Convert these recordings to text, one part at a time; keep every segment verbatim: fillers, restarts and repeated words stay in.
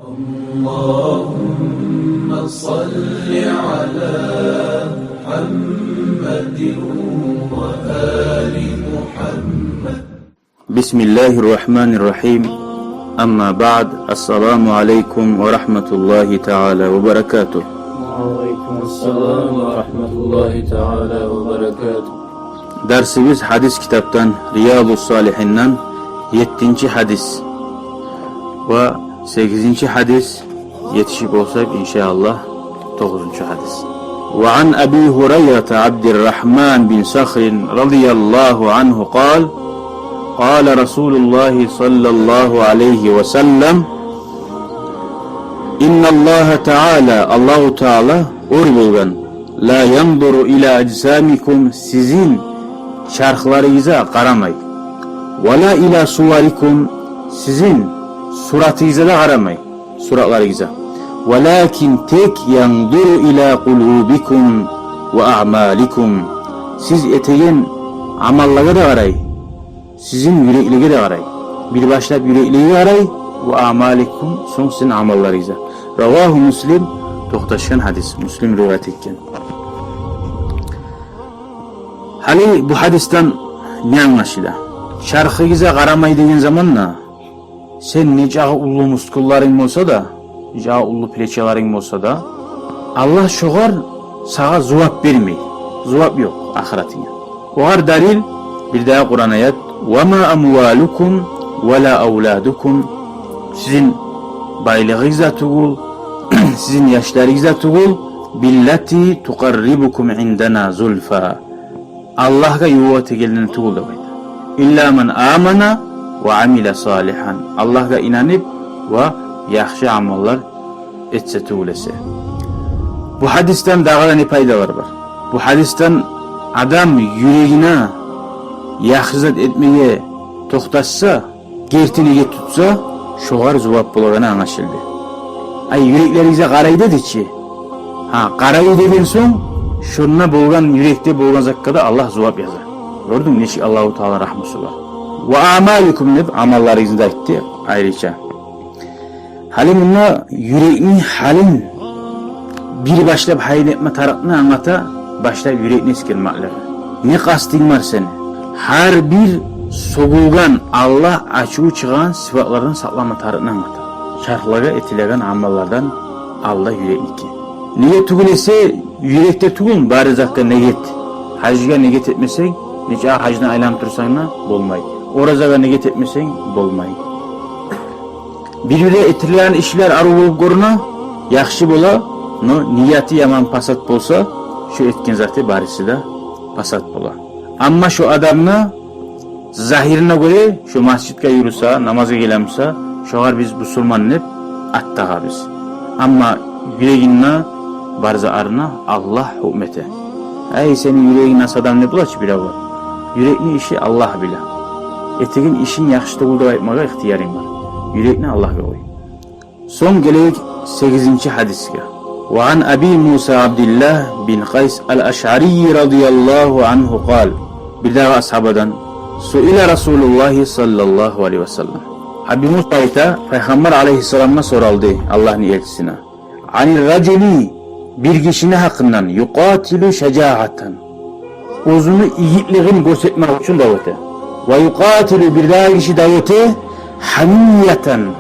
اللهم صل على محمد وآل محمد. بسم الله الرحمن الرحيم. أما بعد، السلام عليكم ورحمة الله تعالى وبركاته. وعليكم السلام ورحمة الله تعالى وبركاته. Дарсыбыз гьадис китапдан, Риядус Салигьинден, еттинчи гьадис ва сегизинчи гьадис, етишип болсакъ, иншааллагь, тогъузунчу гьадис. وعن أبي هريرة عبد الرحمن بن صخر رضي الله عنه قال: قال رسول الله صلى الله عليه وسلم: إن الله تعالى, Аллагьу Таала оьр болгъан, لا ينظر إلى أجسامكم, сизин чархларыгъызгъа къарамай, ولا إلى صوركم, сизин суратыгъызгъа да къарамай, суратларыгъызгъа. ولكن, тек, ينظر إلى قلوبكم وأعمالكم, сиз этеген амаллагъа да къарай, сизин юреклеге де къарай. Бир башлап юреклеге къарай, وأعمالكم, сонг сизин амалларыгъызгъа. رواه مسلم, токъташгъан гьадис, Муслим риваят этген. Гьали бу гьадисден не англашыла? Чархыгъызгъа къарамай деген заманда, сен нечакъы уллу мускулларынг болса да, нечакъы уллу плечаларынг болса да, Аллагь шогъар сагъа зувап бермей. Зувап ёкъ ахыратынга. Огъар далил бирдагъы Къуран аят: وما أموالكم ولا أولادكم, сизин байлыгъыгъыз да тюгюл, сизин яшларыгъыз да тюгюл, بالتي تقربكم عندنا زلفى, Аллагьгъа ювукъ этегенлерден тюгюл деп айта. إلا من آمن وعمل صالحا, Аллагьгъа инанып ва яхшы амаллар этсе тюгюл эсе. Бу гьадисден дагъы да не пайдалар бар? Бу гьадисден адам юрегине яхшы зат этмеге токъташса, герти ният тутса, шогъар зувап болагъаны англашылды. Ай, юреклеригизге къарай деди чи. Гьа, къарай деген сонг, шонда болгъан, юрекде болгъан затгъа да Аллагь зувап яза. Гёрдюнг, нечик Аллагьу Таала рагьмусу бар. وأعمالكم деп амалларыгъызны да айтды айрыча. Гьали мунда юрекни гьалын бир башлап гьайын этме тарыкъны англата, башлап юрекни эсгермеклиги. Не къастынг бар сени? Гьар бир сёгюлген, Аллагь ачуву чыгъагъан сыпатлардан сакълама тарыкъны англата. Чархлагъа этилеген амаллардан алда юрекники. Неге тюгюл эсе, юрекде тюгюл бары затгъа негет. Гьажгъа негет этмесенг, нечакъы гьаждан айланып турсанг да болмай. Оразагъа негет этмесенг болмай. Бир-бирде этилген ишлер арив болуп гёрюне, яхшы бола, но нияты яман пасат болса, шо этген заты барысы да пасат бола. Амма шо адамны загьирине гёре, шо межитге юрюсе, намазгъа гелемисе, шогъар биз бусурман деп ат тагъабыз. Амма юрегинде бар затына Аллагь гьукму эте. Ай, сени юрегинг насадан деп бола чы бирев бар. Юрекни иши Аллагь биле. Этеген ишинг яхшы тюгюл деп айтмагъа ихтиярынг бар. Юрекни Аллагьгъа къой. Сонг гелейик сегизинчи гьадисге. وعن أبي موسى عبد الله بن قيس الأشعري رضي الله عنه قال. Бирдагъы асгьабадан: سئل رسول الله صلى الله عليه وسلم. Аби Муса айта, Пайхаммар алайгьиссаламгъа соралды, Аллагьны элчисине. عن الرجل, бир гишини гьакъындан, يقاتل شجاعة, оьзюню игитлигин гёрсетмек учун дав эте. ويقاتل, бирдагъы гиши дав эте, حمية,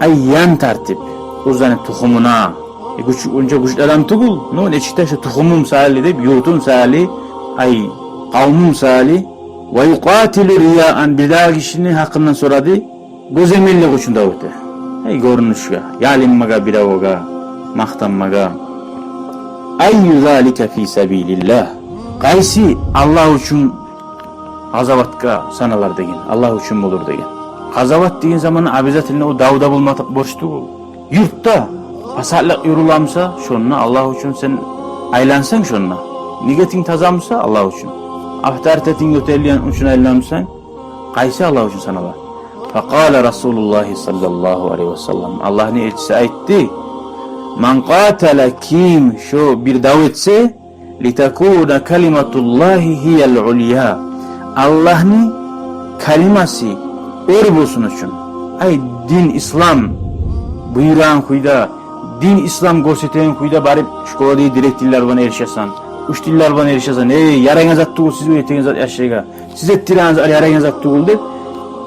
ай, ян тартып, оьзюню тухумуна. Э, гюч, онча гючлю адам тюгюл, но нечик де шо тухумум саялы деп, юртум саялы, ай, къавмум саялы. ويقاتل رياء, бирдагъы гишини гьакъындан сорады, гёземеллик учун дав эте. Эй, гёрюнюшге, ялынмагъа, биревге макътанмагъа. أي ذلك في سبيل الله. Къайсы Аллагь учун къазаватгъа саналар деген, Аллагь учун болур деген. Къазават деген заман обязательно о давда болма борч тюгюл. Юртда пасатлыкъ юрюлемисе, шонда Аллагь учун сен айлансанг шонда. Нигетинг тазамыса Аллагь учун. Авторитетинг гётерилген учун айланамысан, къайсы Аллагь учун санала? فقال رسول الله صلى الله عليه وسلم. Аллагьны элчиси айтды: من قاتل, ким шо бир дав этсе, لتكون كلمة الله هي العليا. Аллагьны калимасы оьр болсун учун. Ай, дин ислам буюрагъан кюйде, дин ислам гёрсетеген кюйде барып школадагъы директорлар булан эришесен, учительлер булан эришесен: «Эй, ярайгъан зат тюгюл сиз уьйретеген зат яшгъа. Сиз этдиреген зат ярайгъан зат тюгюл», — деп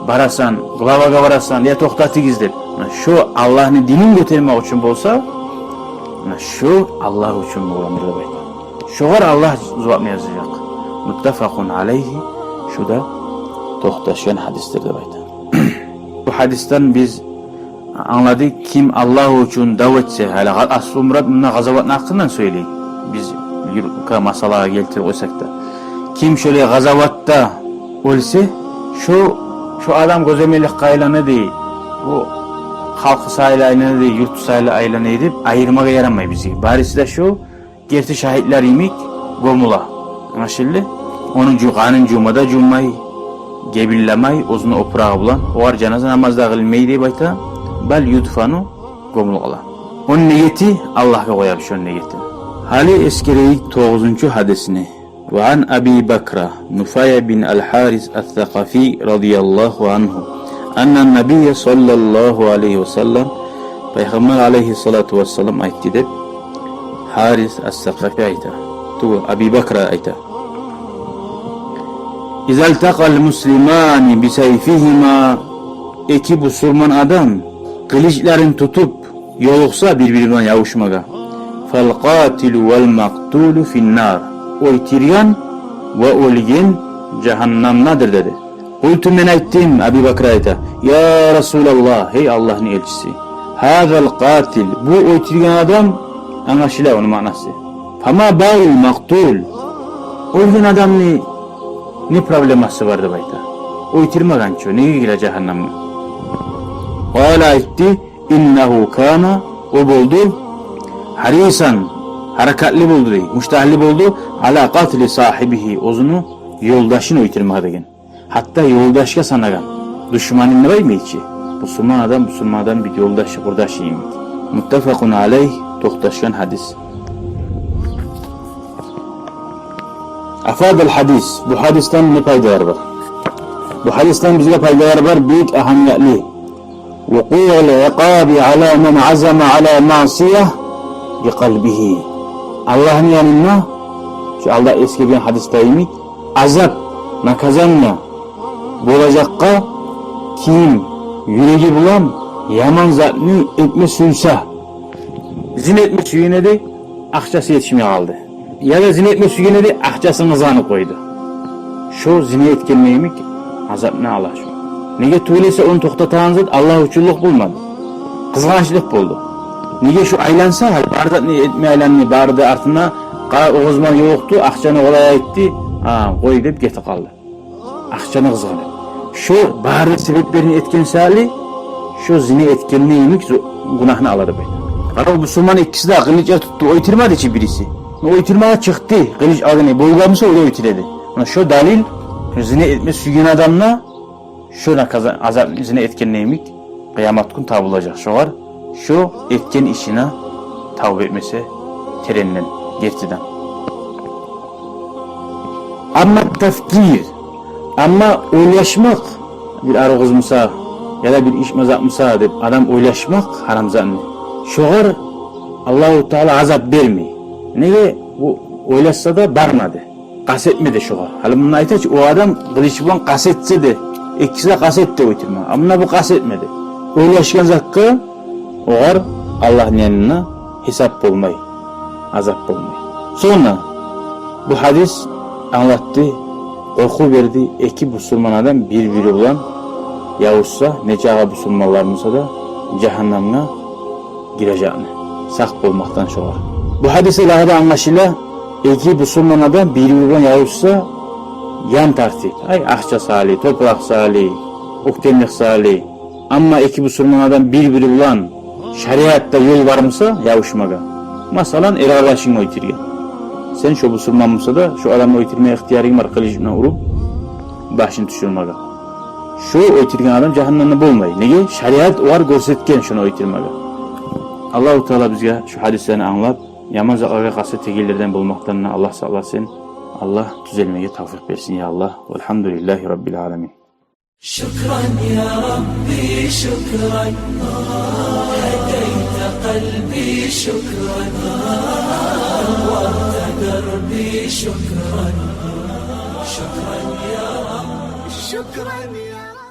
барасан, главагъа барасан: «Я, токътатыгъыз», — деп. Муна шо Аллагьны динин гётермек учун болса, муна шо Аллагь учун болгъандыр деп айта. Шогъар Аллагь зувапны язажакъ. Муттафакъун алайгьи, шу да токъташгъан гьадисдир деп айта. Бу гьадисден биз англадыкъ, ким Аллагь учун дав этсе, гьали гъа-, аслу мурат муна гъазаватны гьакъындан сёйлей. Биз юртгъа масалагъа гелтирип къойсакъ да, ким шолай гъазаватда оьлсе, шо, шо адам гёземеликге айлана дей, бу халкъы саялы айлана дей, юрту саялы айлана дей деп айырмагъа ярамай бизге. Бариси де шо герти шагьитлер йимик гёмюле. Англашылды? Ону жу-, къанын жувма да жувмай, гебинлемей, оьзюню опурагъы булан, огъар жаназа намаз да къылынмай деп айта. Бал юдфану, гёмюлюп къала. Ону негети, Аллагьгъа къоя шону негетин. Гьали эсгерейик тогъузунчу гьадисни. Ва ан Аби Бакра Нуфай бин аль-Гьарис ас-Сакъафи радияллагьу ангьу, анна набийя саллаллагьу алайгьи ва саллам, Пайхаммар алайгьиссалату вассалам айтды деп, Гьарис ас-Сакъафи айта. Тюгюл, Аби Бакра айта. Иза ильтакъал муслимани бисайфигьима, эки бусурман адам къылычларын тутуп ёлукъса бир-бири булан ябушмагъа, фал къатилу вал макътулу фин нар, оьлтюрген ва оьлген жагьаннамдадыр деди. Къулту, мен айтдым, Аби Бакр айта, я Расулаллагь, гьей Аллагьны элчиси, гьазал къатил, бу оьлтюрген адам, англашыла ону маънасы. Фама балул макътул, оьлген адамны не проблемасы бар деп айта. Оьлтюрмеген чю, неге гире жагьаннамгъа? Къала, айтды, иннагьу кана, о болду, гьарисан, гьаракатлы болду дей, муштагьлы болду, ала къатли сагьибигьи, оьзюню ёлдашын оьлтюрмеге деген. Гьатта ёлдашгъа санагъан. Душманын да къоймай чы. Бусурман адам, бусурман адам бир ёлдашы, къурдашы йимик. Муттафакъун алайгь, токъташгъан гьадис. Афадал гьадис. Бу гьадисден не пайдалар бар? Бу гьадисден бизге пайдалар бар, бек агьамиятлы. Вукъуул икъаби ала ман азама ала маъсия бикъалбигьи. Аллагьны янында, шу алда эсгерген гьадисде йимик, азап, наказание болажакъгъа ким юреги булан яман затны этме сюйсе. Зина этме сюйген эди, акъчасы етишмей къалды. Яда зина этме сюйген эди, акъчасын къызгъанып къойду. Шо зина этгенде йимик азапны ала шо. Неге тюгюл эсе, ону токътатагъан зат Аллагь учунлукъ болмады. Къызгъанчлыкъ болду. Неге шо айланса, гьали бар затны этме айланды, барды артына, къа-, огъуз мал ёлукъду, акъчаны къолай айтды, гьа, къой деп гетип къалды. Акъчаны къызгъанып. Шо бары себеплерин этген саялы, шо зина этгенде йимик зу-, гюнагьны ала деп айта. Къара, о бусурман экиси де къылыч тутду, оьлтюрмеди чи бириси. Но оьлтюрмеге чыкъды, къылыч алгъаны болгъан буса, о да оьлтюр эди. Муна шо далил, шо зина этме сюйген адамгъа шо наказа-, азап зина этгенде йимик къыямат гюн табулажакъ. Шогъар шо этген ишине тавба этмесе теренден, гертиден. Амма тафкир, амма ойлашмакъ, бир арив къызмыса, яда бир ичме затмыса деп адам ойлашмакъ гьарам затны, шогъар Аллагьу Таала азап бермей. Неге? Бу ойлашса да бармады. Къаст этмеди шогъар. Гьали мунда айта чы, о адам къылыч булан къаст этсе де, экиси де къаст этди оьлтюрме. А мунда бу къаст этмеди. Ойлашгъан затгъа огъар Аллагьны янында гьисап болмай, азап болмай. Сонг да бу гьадис англатды, къоркъув берди, эки бусурман адам бир-бири булан ябушса, нечакъы бусурманлар буса да, жагьаннамгъа гирежекни. Сакъ болмакъдан шогъар. Бу гьадисден дагъы да англашыла, эки бусурман адам бир-бири булан ябушса, ян тартып, ай, акъча саялы, топуракъ саялы, оьктемлик саялы. Амма эки бусурман адам бир-бири булан шариатда ёл бармыса ябушмагъа. Масала, эркъардашларынгны оьлтюрген. Сен шо бусурман буса да, шо адамны оьлтюрме ихтиярынг бар, къылыч булан уруп, башын тюшюрмеге. Шо оьлтюрген адам жагьаннамда болмай. Неге? Шариат огъар гёрсетген шону оьлтюрмеге. Аллагьу Таала бизге шу гьадислени англап, яман затлагъа къаст этегенлерден болмакъдан Аллагь сакъласын. Аллагь тюзелмеге тавфикъ берсин, я Аллагь. Валгьамдулиллагьи раббил аламин. شكرا يا ربي، شكرا. قلبي شكرا، نورت دربي شكرا، شكرا يا رب، شكرا يا رب.